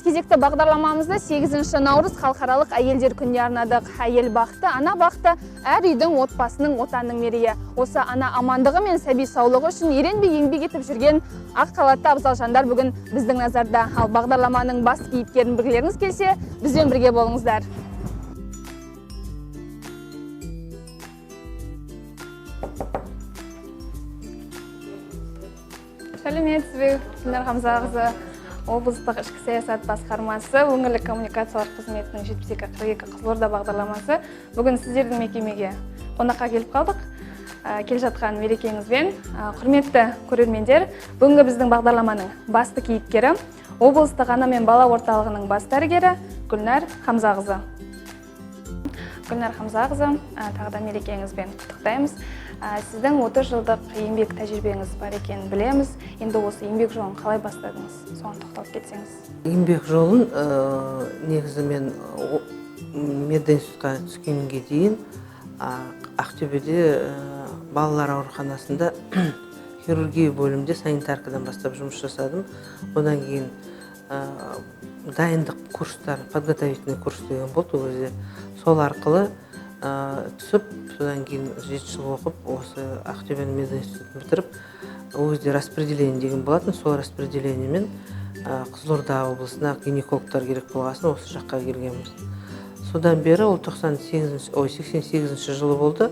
Кезекті бағдарламамызды 8 наурыз халықаралық әйелдер күніне арнадық. Әйел бақыты, ана бақыты, әр үйдің, отбасының, отанның мерейі. Осы ана амандығы мен сәби саулығы үшін еренбей еңбек етіп жүрген ақ халатты абзал жандар бүгін біздің назарда. Ал бағдарламаның бас кейіпкерін білгілеріңіз келсе, бізбен бірге болыңыздар. Сәлеметсіз бе, Гүлнар Хамзақызы, облыстық ішкі саясат басқармасы, өңірлік коммуникациялар қызметінің 7242 Қызылорда бағдарламасы. Бүгін сіздердің мекемеге қонаққа келіп қалдық. Келе жатқан мерекеңізбен, құрметті көрермендер, бүгінгі біздің бағдарламаның басты кейіпкері облыстық ана мен бала орталығының бас дәрігері Гүлнар Хамзақызы. Гүлнар Хамзақызы, тағы да мерекеңізбен құттықтаймыз. Сіздің 30 жылдық еңбек тәжірибеңіз бар екенін білеміз. Енді осы еңбек жолын қалай бастадыңыз? Соған тоқталып кетсеңіз. Еңбек жолын негізі мен мединститутқа түскенге дейін Ақтөбеде балалар ауруханасында хирургия бөлімінде санитаркадан бастап жұмыс жасадым. Одан кейін дайындық курстар, подготовительный курс деген болды ол кезде. Сол арқылы түсіп, содан кейін 7 жыл оқып, осы Ақтөбенің мединститутын бітіріп, ол кезде распределение деген болатын. Сол распределениемен Қызылорда облысына гинекологтар керек болғасын осы жаққа келгенбіз. Содан бері ол тоқсан сегізінші, ой, сексен сегізінші жылы болды.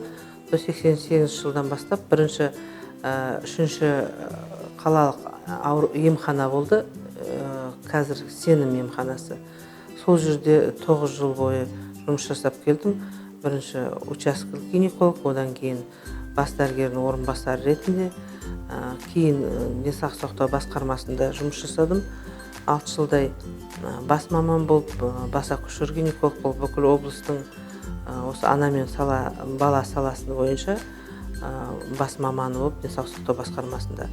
Сол сексен сегізінші жылдан бастап бірінші, үшінші қалалық емхана болды. Қазір Сенім емханасы. Сол жерде 9 жыл бойы жұмыс жасап келдім. Бірінші учаскелік гинеколог, одан кейін бас дәрігердің орынбасары ретінде, кейін денсаулық сақтау басқармасында жұмыс жасадым. 6 жылдай бас маман болып, бас акушер гинеколог болып, бүкіл облыстың, осы ана мен бала саласы бойынша, бас маманы болып денсаулық сақтау басқармасында.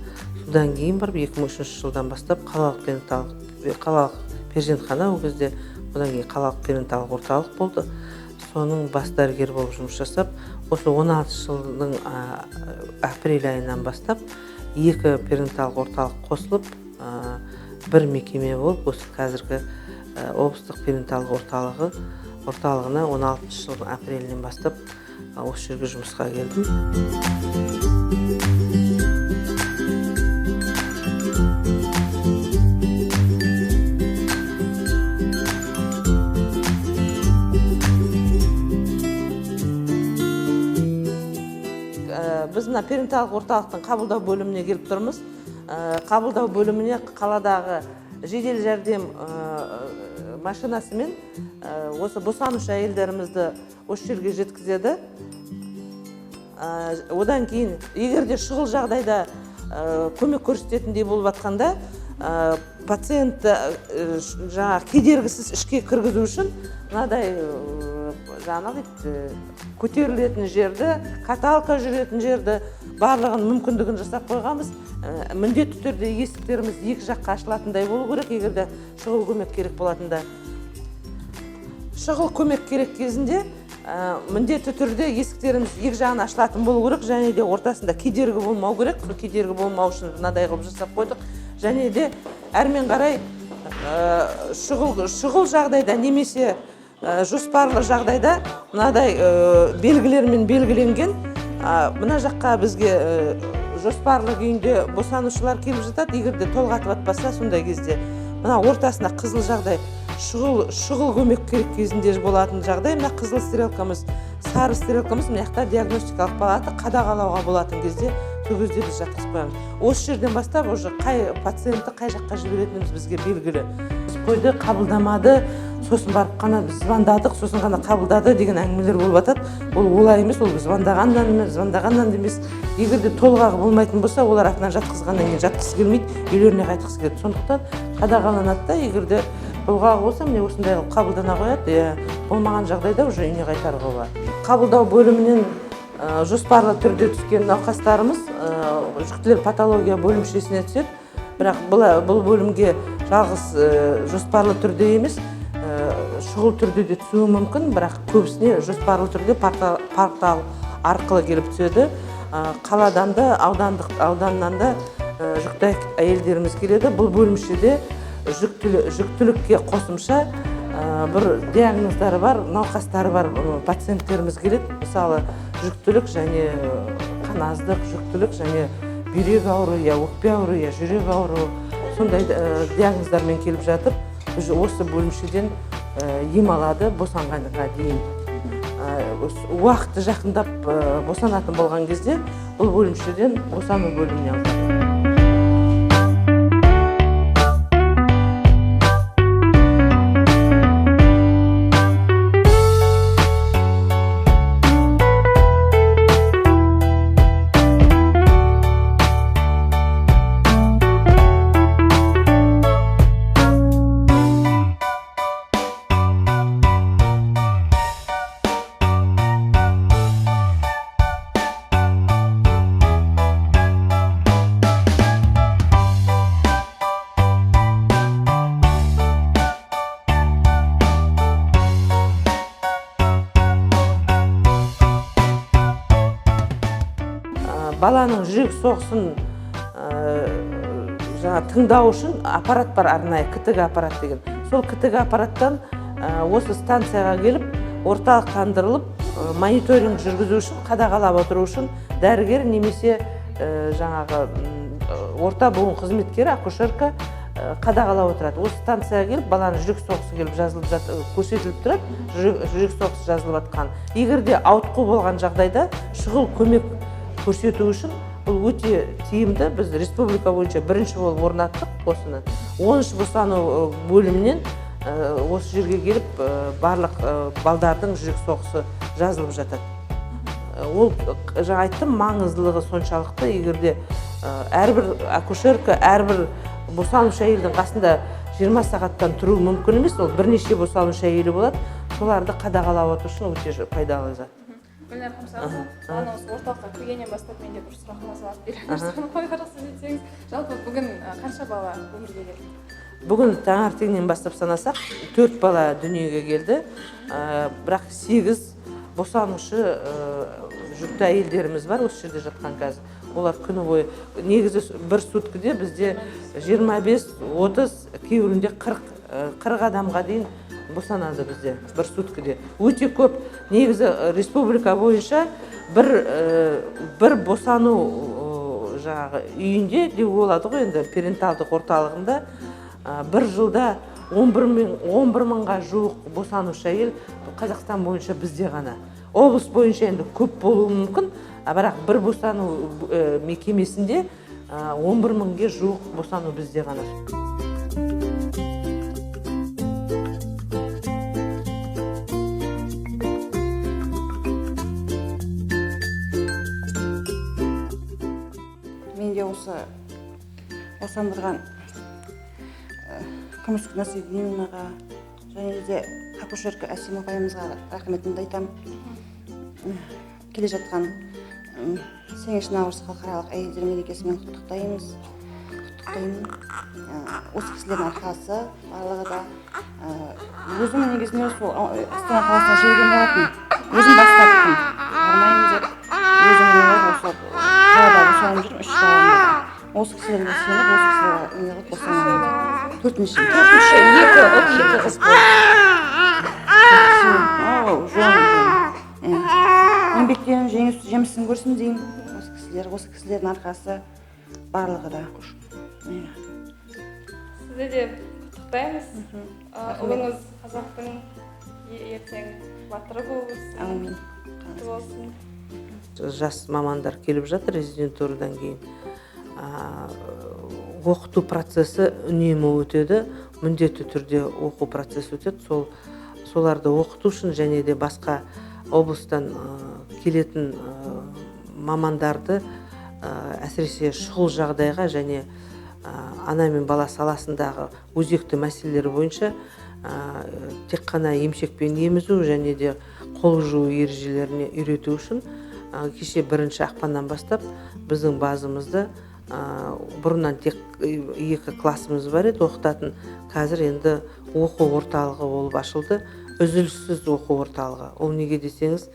Содан кейін барып екі мың үшінші жылдан бастап қалалық перзентхана ол кезде, одан кейін қалалық перинаталдық орталық болды. Соның бас дәрігері болып жұмыс жасап, осы 16 жылдың апрель айынан бастап 2 перинаталдық орталық қосылып, бір мекеме болып, осы қазіргі, облыстық перинаталдық орталығына 16 жылдың апрелінен бастап, осы жерге жұмысқа келдім. Біз мына перинаталдық орталықтың қабылдау бөліміне келіп тұрмыз. Қабылдау бөліміне қаладағы жедел жәрдем машинасымен, осы босанушы әйелдерімізді осы жерге жеткізеді. Одан кейін егер де шұғыл жағдайда, көмек көрсететіндей болып жатқанда, пациентті, кедергісіз ішке кіргізу үшін мынадай, көтерілетін жерді, каталка жүретін жерді барлығын мүмкіндігін жасап қойғанбыз. Міндетті түрде есіктеріміз екі жаққа ашылатындай болу керек, егер де шұғыл көмек керек болатында. Шұғыл көмек керек кезінде, міндетті түрде есіктеріміз екі жағына ашылатын болу керек, және де ортасында кедергі болмау керек. Сол кедергі болмау үшін мынадай қылып жасап қойдық. Және де әрмен қарай, шұғыл жағдайда немесе, жоспарлы жағдайда мынадай, белгілермен белгіленген. Мына жаққа бізге, жоспарлы күйінде босанушылар келіп жатады, егер де толғатып атпаса, сондай кезде мына ортасына қызыл жағдай, шұғыл көмек керек кезінде болатын жағдай, мына қызыл стрелкамыз, сары стрелкамыз, мына жақта диагностикалық палата қадағалауға болатын кезде сол кезде біз жатқызып қоямыз. Осы жерден бастап уже қай пациентті қай жаққа жіберетініміз бізге белгілі. Біз қойды, қабылдамады, сосын барып қана біз звондадық, сосын ғана қабылдады деген әңгімелер болып жатады. Ол олай емес, ол звондағаннан емес, звондағаннан да емес. Егер де толғағы болмайтын болса, олар артынан жатқызғаннан кейін жатқысы келмейді, үйлеріне қайтқысы келеді. Сондықтан қадағаланады да, егер де толғағы болса, міне осындай қылып қабылдана қояды, болмаған жағдайда уже үйіне қайтаруға болады. Қабылдау бөлімінен, жоспарлы түрде түскен науқастарымыз, жүктілер патология бөлімшесіне түседі. Бірақ бұл бөлімге жалғыз, жоспарлы түрде емес, шұғыл түрде де түсуі мүмкін, бірақ көбісіне жоспарлы түрде портал арқылы келіп түседі. Қаладан да, ауданнан да, жүкті әйелдеріміз келеді. Бұл бөлімшеде Жүктілікке қосымша бір диагноздары бар, науқастары бар пациенттеріміз келеді. Мысалы, жүктілік және қаназдық, жүктілік және бүйрек ауруы, я өкпе ауруы, я жүрек ауруы, сондай диагноздармен келіп жатып, біз осы бөлімшеден ем алады босанғанға дейін. Уақыты жақындап босанатын болған кезде бұл бөлімшеден босану бөліміне алады. Баланың жүрек соғысын жаңа тыңдау үшін аппарат бар арнайы, КТГ аппарат деген. Сол КТГ аппараттан осы станцияға келіп, орталықтандырылып, мониторинг жүргізу үшін, қадағалап отыру үшін дәрігер немесе жаңағы орта буын қызметкері, акушерка қадағалап отырады. Осы станцияға келіп, баланың жүрек соғысы келіп жазылып көрсетіліп тұрады, жүрек соғысы жазылып жатқан. Егер де ауытқу болған жағдайда шұғыл көмек көрсету үшін бұл өте тиімді. Біз республика бойынша бірінші болып орнаттық осыны. 13 босану бөлімінен осы жерге келіп барлық балдардың жүрек соғысы жазылып жатады. Ол жаңа айттым, маңыздылығы соншалықты, егер де әрбір акушерка, әрбір босанушы әйелдің қасында 20 сағаттан тұру мүмкін емес, ол бірнеше босанушы әйелі болады, соларды қадағалап отыру үшін өте пайдалы зат. Гүлнар Хамсақызы, бағана осы орталыққа кіргеннен бастап менде бір сұрақ мазалап беріп, соны қойға рұқсат етсеңіз. Жалпы бүгін қанша бала өмірге келді? Бүгін таңертеңнен бастап санасақ, 4 бала дүниеге келді. Бірақ 8 босанушы жүкті әйелдеріміз бар осы жерде жатқан қазір. Олар күні бойы, негізі бір суткіде бізде 25-30, кейбіреуінде 40 адамға дейін босанады бізде бір суткіде. Өте көп. Негізі республика бойынша бір босану жаңағы үйінде деуге болады ғой енді, перинаталдық орталығында бір жылда 11 мыңға жуық босанушы әйел Қазақстан бойынша бізде ғана. Облыс бойынша енді көп болуы мүмкін, бірақ бір босану мекемесінде 11 мыңға жуық босану бізде ғана. Менде осы босандырған Күміс Насибиновнаға және де акушерка Әсем апайымызға рахметімді айтамын. Келе жатқан 8 наурыз халықаралық әйелдер мерекесімен құттықтаймыз. Құттықтаймын. Осы кісілердің арқасы барлығы да. Өзім негізінде сол Астана қаласына жіберген болатын. Өзім бас тарттым. Бармаймын деп. Өзім осы қалада босанып жүрмін, 3 баламды. Осы кісілерге сеніп, осы кісілерге не қылып босанамын деп. Төртінші, екі ұл, екі қыз болды. Еңбектен жемісін көрсін деймін. Осы кісілер, осы кісілердің арқасы барлығы да. Сізді де құттықтаймыз. Ұлыңыз қазақтың ертең батыры болып өссін. Әумин. Құтты болсын. Жас мамандар келіп жатыр резидентурадан кейін. Оқыту процесі үнемі өтеді, міндетті түрде оқу процесі өтеді. Соларды оқыту үшін және де басқа облыстан келетін мамандарды, әсіресе шұғыл жағдайға және ана мен бала саласындағы өзекті мәселелер бойынша тек қана емшекпен емізу және де қол жуу ережелеріне үйрету үшін кеше 1 ақпаннан бастап біздің базамызда бұрыннан тек 2 классымыз бар еді оқытатын, қазір енді оқу орталығы болып ашылды, үзіліссіз оқу орталығы. Ол неге десеңіз,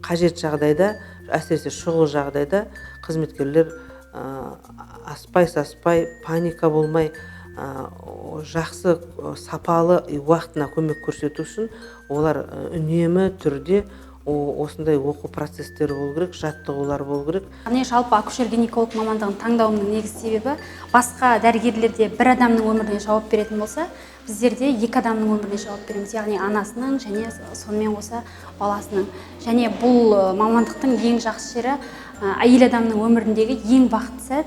қажет жағдайда, әсіресе шұғыл жағдайда қызметкерлер аспай-саспай, паника болмай, Жақсы, сапалы, уақытына көмек көрсету үшін олар үнемі түрде осындай оқу процестері болу керек, жаттығулар болу керек. Мен жалпы акушер гинеколог мамандығын таңдауымның негізгі себебі, басқа дәрігерлерде бір адамның өміріне жауап беретін болса, біздерде екі адамның өміріне жауап береміз, яғни анасының және сонымен қоса баласының. Және бұл мамандықтың ең жақсы жері, әйел адамның өміріндегі ең бақытты сәт,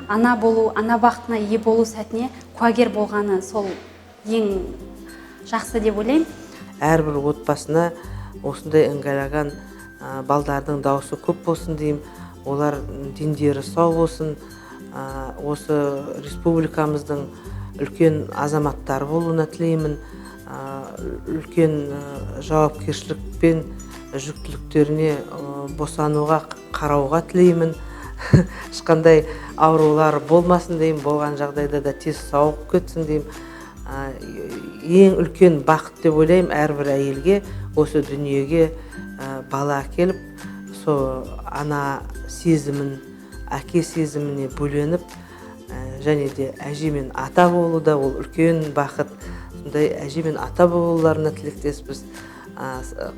ана болу, ана бақытына ие болу сәтіне куәгер болғаны, сол ең жақсы деп ойлаймын. Әрбір отбасына осындай іңгәлаған балдардың дауысы көп болсын деймін, олар дендері сау болсын, осы республикамыздың үлкен азаматтары болуына тілеймін, үлкен жауапкершілікпен жүктіліктеріне босануға қарауға тілеймін. Ешқандай аурулар болмасын деймін, болған жағдайда да тез сауығып кетсін деймін. Ең үлкен бақыт деп ойлаймын әрбір әйелге осы дүниеге бала әкеліп, сол ана сезімін, әке сезіміне бөленіп, және де әже мен ата болу да ол үлкен бақыт. Сондай әже мен ата болуларына тілектеспіз.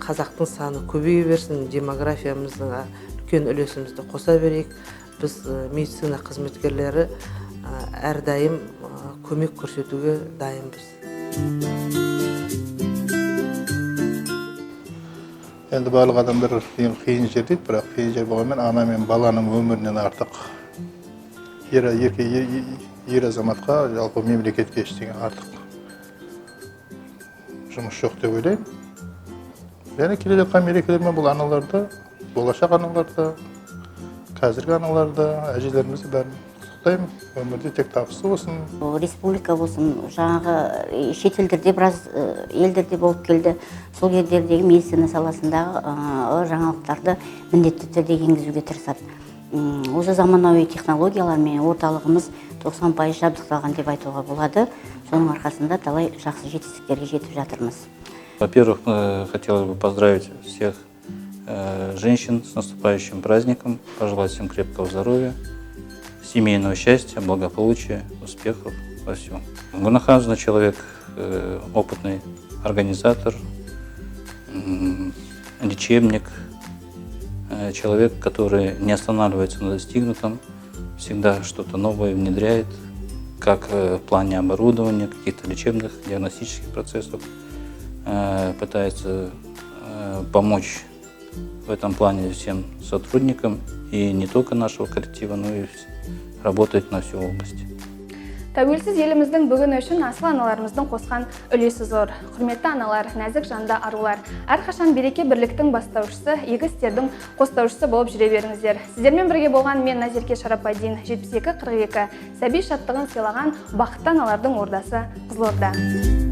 Қазақтың саны көбейе берсін, демографиямыздың үлкен үлесімізді қоса берейік. Біз медицина қызметкерлері әрдайым көмек көрсетуге дайынбыз. Енді барлық адамдар ең қиын жер дейді, бірақ қиын жер болғанмен ана мен баланың өмірінен артық ер азаматқа, жалпы мемлекетке ештеңе артық жұмыс жоқ деп ойлаймын. Және келе жатқан мерекелермен бұл аналарды, болашақ аналарды, қазіргі аналарды, әжелерімізді бәрін құттықтаймын. Өмірде тек табысты болсын. Республика болсын, жаңағы шетелдерде біраз елдерде болып келді. Сол елдердегі медицина саласындағы жаңалықтарды міндетті түрде енгізуге тырысады. Осы заманауи технологиялармен орталығымыз 90% жабдықталған деп айтуға болады. Соның арқасында талай жақсы жетістіктерге жетіп жатырмыз. Во-первых, хотелось бы поздравить всех женщин с наступающим праздником, пожелать всем крепкого здоровья, семейного счастья, благополучия, успехов во всем. Гульнахановна человек, опытный организатор, лечебник, человек, который не останавливается на достигнутом, всегда что-то новое внедряет, как в плане оборудования, каких-то лечебных, диагностических процессов, пытается помочь в этом плане всем сотрудникам и не только нашего коллектива, но и работает на всю область. Тәуелсіз еліміздің бүгіні үшін асыл аналарымыздың қосқан үлесі зор. Құрметті аналар, нәзік жанды арулар, әрқашан береке бірліктің бастаушысы, игі істердің қостаушысы болып жүре беріңіздер. Сіздермен бірге болған мен Назерке Шарападин, 72-42, сәби шаттығын сыйлаған бақытты аналардың ордасы Қызылорда.